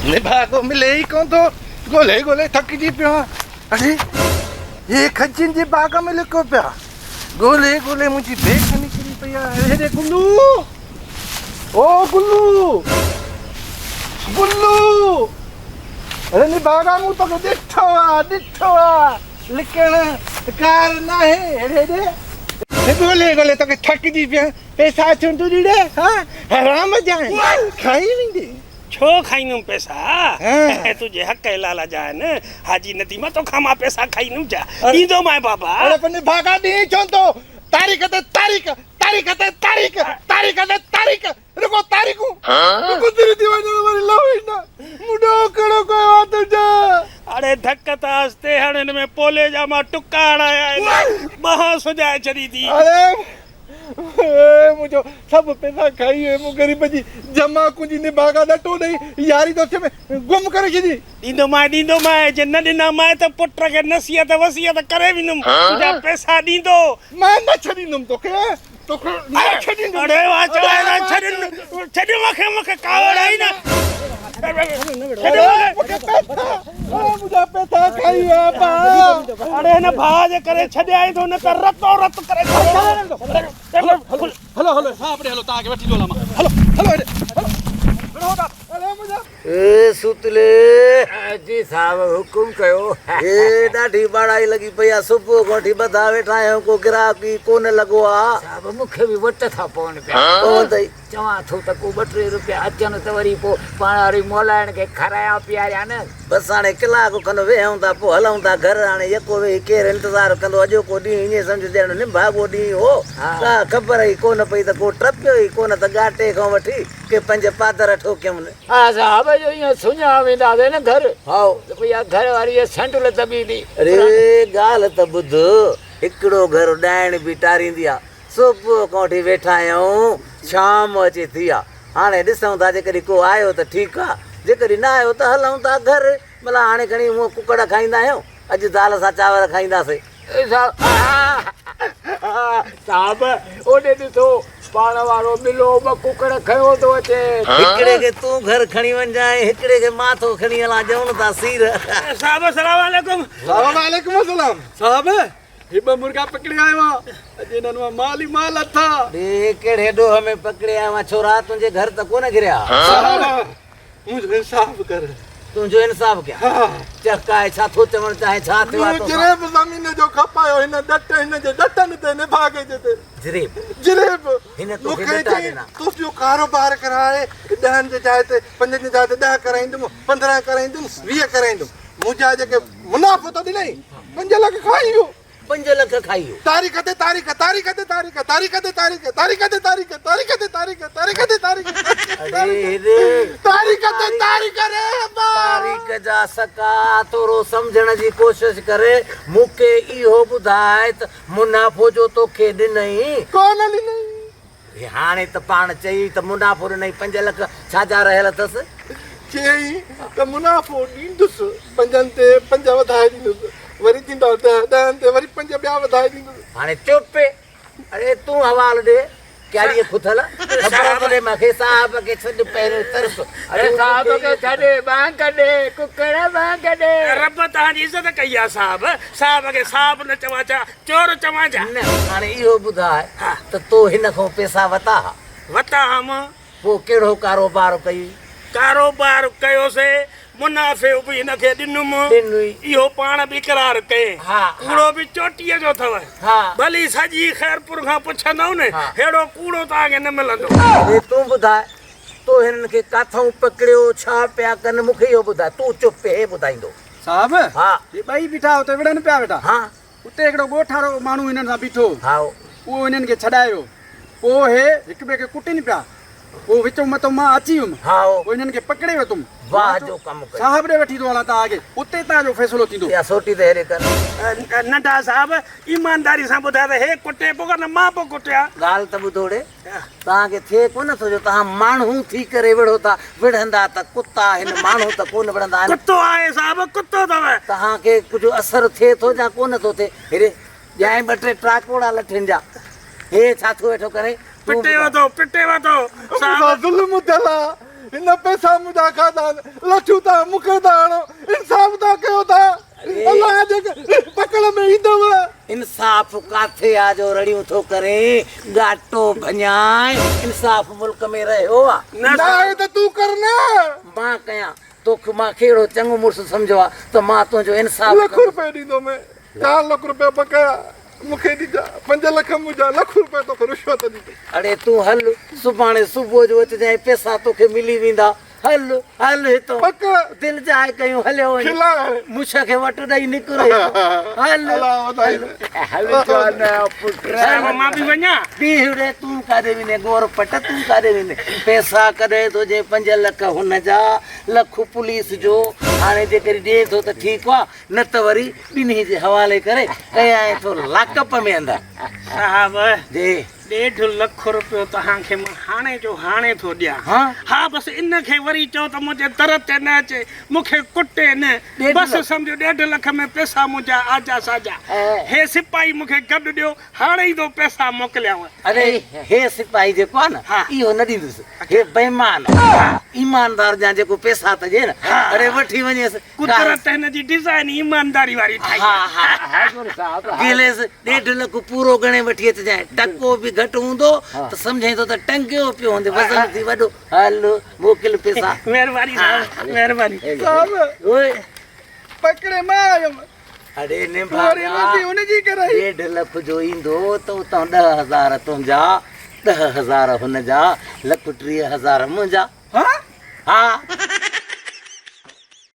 نڀاڳو ملي ئي ڪونه ٿو، ڳولهي ڳولهي ٿڪجي پيو آهيان. اڙي هي کجين جي باغ ۾ لڪو پيا. ڳولهي ڳولهي منهنجي بيک نڪري پئي آهي. هيڏي گلو، او گلو، گلو، اڙي نڀاڳا مون توکي ڏٺو آ، ڏٺو آ، لڪڻ ڪار ناهي. هيڏي هيڏي، ڳولهي ڳولهي توکي ٿڪجي پيو آهيان. پئسا ڇو ٿو ڏيڙي ها حرام جا آهن، کائي ويندين. ڇو کائيندم پئسا تنهنجي حق حلال جا آهن حاجي نديم توکان مان پئسا کائيندم ڇا ڏيندومانء بابا. اڙي پني ڀاڳا ڏين ڇو ٿو تاريخ تي تاريخ تاريخ تي تاريخ تاريخ تي تاريخ رڳو تاريخون گذري ٿي وڃن وري لهو ئي نه مون ڏوهه ڪهڙو ڪيو آهي تنهنجو. اڙي ڌڪ ته آهستي هڻ هن ۾ پولي جا مان ٽڪا هڻايا آهن ٻانهن سڄائي ڇڏي ٿي. اڙي منهنجو سڀ پئسا کائي ويو مون غريب جي جمع ڪنجي نڀاڳا ڏٽو ڏئي ياري دوستي ۾ گم ڪري ڇڏي. ڏيندومانء ڏيندومانء جي نه ڏنامانء ته پٽ کي نصيحت وصيحت ڪري ويندم تنهنجا پئسا ڏيندو. مان نه ڇڏيندم توکي توکي نه ڇڏيندم. اڙي وا چوائي ته ڇڏ ڇڏ مونکي مونکي ڪاوڙ آئي نه. منهنجا پئسا کائي ويا ڀاء. اڙي هن ڀاء جي ڪري ڇڏيائين ٿو نه ته رتو رت ڪري هلو هلو صاحب ڏي هلو توهان کي وٺي ٿو هلان مان هلو هلو هيڏي هلو وڙهو ٿا اي سوتلي. جي صاحب حڪم ڪيو. اي ڏاڍي ٻاڙائي لڳي پئي آ صبح کان وٺي ٻڌا ويٺا آهيون ڪو گراهڪ ئي ڪونه لڳو آ. صاحب مون کي به وٽ ٿا پون پيا. پون ته ئي. چوان ٿو ته ڪو ٻه ٽي روپيا اچن ته وري پوء پاڻ واري مولائڻ کي کارايان پياريان نه. بس هاڻي ڪلاڪ کن ويهون ٿا پوء هلون ٿا گهر. هاڻي يڪو ويهي ڪير انتظار ڪندو. اڄوڪو ڏينهن ائين سمجهه ڄڻ نڀاڳو ڏينهن هو. ڪا خبر ئي ڪونه پئي ته ڪو ٽپيو ئي ڪونه ته ڳاٽي کان وٺي ڪي پنج پادر ٺوڪيم. ها صاحب جو ائين سڃا وينداسين نه گهر هائو. ته پوء اها گهر واري سنڊ لتبيندي. اڙي ڳالهه ته ٻڌ، هڪڙو گهر ڏائڻ به ٽاريندي آ. صبح کان وٺي ويٺا آهيون، شام اچي ٿي آ. هاڻي ڏسون ٿا جيڪڏهن ڪو آيو ته ٺيڪ آ، جيڪڏهن نه آيو ته هلون ٿا گهر. ڀلا هاڻي کڻي هونء ڪڪڙ کائيندا آهيون، اڄ دال سان چانور کائينداسين. صاحب، اوڏي ڏسو، پاڻ وارو ٻلو ٻه ڪڪڙ کنيو ٿو اچي. هڪڙي کي تون گهر کڻي وڃجانء ۽ هڪڙي کي مان ٿو کڻي هلان، ڄئون ٿا سير. صاحب، السلام عليڪم. وعليڪم السلام. صاحب، هي ٻه مرغا پڪڙي آيو آهيان، اڄ انهن مان مال ئي مال اٿا. ڙي ڪهڙي ڏوهه ۾ پڪڙي آيو آهين ڇورا، تنهنجي گهر ته ڪونه گهريا. صاحب منهنجو انصاف ڪر. تنهنجو انصاف ڪيان؟ چهڪائي ڇا ٿو چوڻ چاهين، ڇا ٿيو آهي مون توسان؟ جريب زمين جو کپايو هن ڏٽ هن جي ڏٽن تي نڀاڳي جي تي. جريب؟ جريب. هن مون توکي کي ڏٽا چيائين ڏنا. تنهنجو ڪاروبار ڪرائي ڏهن جي جاء تي پنجن جي جاء تي ڏهه ڪرائيندم، 15 ڪرائيندم، 20 ڪرائيندم. منهنجا جيڪي منافعو ٿو ڏنائين 5 لک کائي ويو. 5 لک کائي ويو. تاريخ تي تاريخ تاريخ تي تاريخ تاريخ تي تاريخ تاريخ تي تاريخ تاريخ تي تاريخ تاريخ تي تاريخ اڙي هيڏي تاريخ تي تاريخ ري ابا. تاريخ جا سڪا ٿورو سمجهڻ جي ڪوشش ڪر مون کي اهو ٻڌاء ته منافعو جو توکي ڏنئي. ڪونه ڏنئي. هي هاڻي ته پاڻ چيئي ته منافعو ڏنئي 5 لک ڇا جا رهيل اٿس؟ چيائين ته منافعو ڏيندس، پنجن تي پنج وڌائي ڏيندس، وري ٿيندا ڏهه، ڏهن تي وري پنج ٻيا وڌائي ڏيندس. هاڻي چپ! اڙي تون حوال ڏي، ڪياڙيء کٿل، خبر ته ڏي مان کي، صاحب کي ڇڏ پهريون ترس. اڙي صاحب کي ڇڏ، ٻانگ ڏي، ڪڪڙ ٻانگ ڏي. رب توهان جي عزت ڪئي آ صاحب، صاحب کي صاحب نه چوان ڇا؟ چور چوان ڇا؟ نه، هاڻي اهو ٻڌاء ته تو هن کان پئسا وتا ها؟ وتا هئم. پوء ڪهڙو ڪاروبار ڪيئي؟ ڪاروبار ڪيوسي، منافعو به هن کي ڏنم. ڏنوئي. اهو پاڻ به اقرار ڪيئي. ها، ها. ڪوڙو به چوٽيء جو اٿو. ها. ڀلي سڄي خيرپور کان پڇندؤ نه، ها. ههڙو ڪوڙو توهان کي نه ملندو. اڙي تون ٻڌاء، تو هنن کي ڪاٿئون پڪڙيو، ڇا پيا ڪن، مون کي اهو ٻڌاء. تون چپ، هي ٻڌائيندو. صاحب، ها. هي ٻئي بيٺا اتي وڙهن پيا ويٺا. ها. اتي هڪڙو ڳوٺ وارو ماڻهو هنن سان بيٺو هو. هائو. اهو هنن کي ڇڏائي ويو. پوء هي هڪ ٻئي کي ڪٽين پيا. پوء وچون متون مان اچي ويم. هائو. پوء هنن کي پڪڙي ورتم. واهه جو ڪم ڪيو. صاحب ڏي وٺي ٿو هلان تان کي. اتي تان جو فيصلو ٿيندو. اها سوٽي ته هيڏي ڪر. ننڍا صاحب، ايمانداري سان ٻڌاء ته هي ڪٽي پيو ڪه نه مان پيو ڪٽيان؟ ڳالهه ته ٻڌو ڙي. توهان کي ٿئي ڪونه ٿو جو توهان ماڻهو ٿي ڪري وڙهو ٿا، وڙهندا ته ڪتا آهن، ماڻهو ته ڪونه وڙهندا آهن. ڪتو آهي صاحب، ڪتو اٿو. توهان کي ڪجهه اثر ٿئي ٿو يا ڪونه ٿو ٿئي؟ هيڏي ڄائين ٻه ٽي ٽاڪوڙا لٺين جا. هي ڇا ٿو ويٺو ڪرين؟ تون پٽي ٻڌاء. وڌو، پٽي وڌو مون صاحب. سان ظلم ٿيل آ. هن پئسا منهنجا کاڌا آهن، لٺيون توهان مون کي ٿا هڻو، انصاف ٿا ڪيو ٿا، الله جي پڪڙ ۾ ايندؤ. انصاف ڪاٿي آ جو رڙيون ٿو ڪرين، ڳاٽو ڀڃانء، انصاف ملڪ ۾ رهيو آ. ناهي ته تون ڪر نه. مان ڪيان، توکي مان کي اهڙو چڱو مڙس سمجهيو آ ته مان تنهنجو انصاف لک روپيه ڏيندومين، 4 لک روپيه بقايا مون کي ڏجان، 5 لک منهنجا، لک روپيه توکي رشوت ڏيندس. اڙي تون هل، سڀاڻي صبح جو اچجانء، پئسا توکي ملي ويندا. هل، هل هتان. پڪ. دل جاء ڪيون، هليو وڃ. کلائي. مڇ کي وٽ ڏئي نڪر هتان. هل. الله وڌائي. هل جان پٽ. صاحب مان به وڃان. بيهه ري، تون ڪاڏي ويندين گور پٽ، تون ڪاڏي ويندين. پئسا ڪڏهن ٿو جين 5 لک هن جا، لک پوليس جو. هاڻي جيڪڏهن ڏئين ٿو ته ٺيڪ آ، نه ته وري ٻنهي جي حوالي ڪري ڪيائين ٿو لاڪپ ۾ اندر. صاحب. جي. ڏيڍ لک روپيو توهان کي مان هاڻي جو هاڻي ٿو ڏيان. ها؟ ها بس ان کي وري چئو ته منهنجي در تي نه اچي، مون کي ڪٽي نه. بس سمجهه ڏيڍ لک ۾ پئسا منهنجا آجا ساجا. هي سپاهي مون کي گڏ ڏيو، هاڻي ئي ٿو پئسا موڪليانو. اڙي هي سپاهي جيڪو آهي نه اهو نه ڏيندس. هي بيمان آهي. ايماندار جان جيڪو پئسا ته ڏي نه. اڙي وٺي وڃيس. قدرت هن جي ڊزائين ايمانداري واري ٺاهي آهي. ها ها گيليس ڏيڍ لک پورو ڳڻي وٺي اچجانء. ٽڪو به گهٽ هوندو ته سمجهين ٿو ته ٽنگيو پيو هوندي وزن ٿي وڏو. هل موڪل پئسا. مهرباني صاحب مهرباني. صاحب اوئي. پڪڙي مان آيم. اڙي نڀاڳا ڏيڍ لک جو ايندو ته اتان 10,000 تنهنجا، 10,000 هن جا، لک 30,000 منهنجا. ها؟ ها.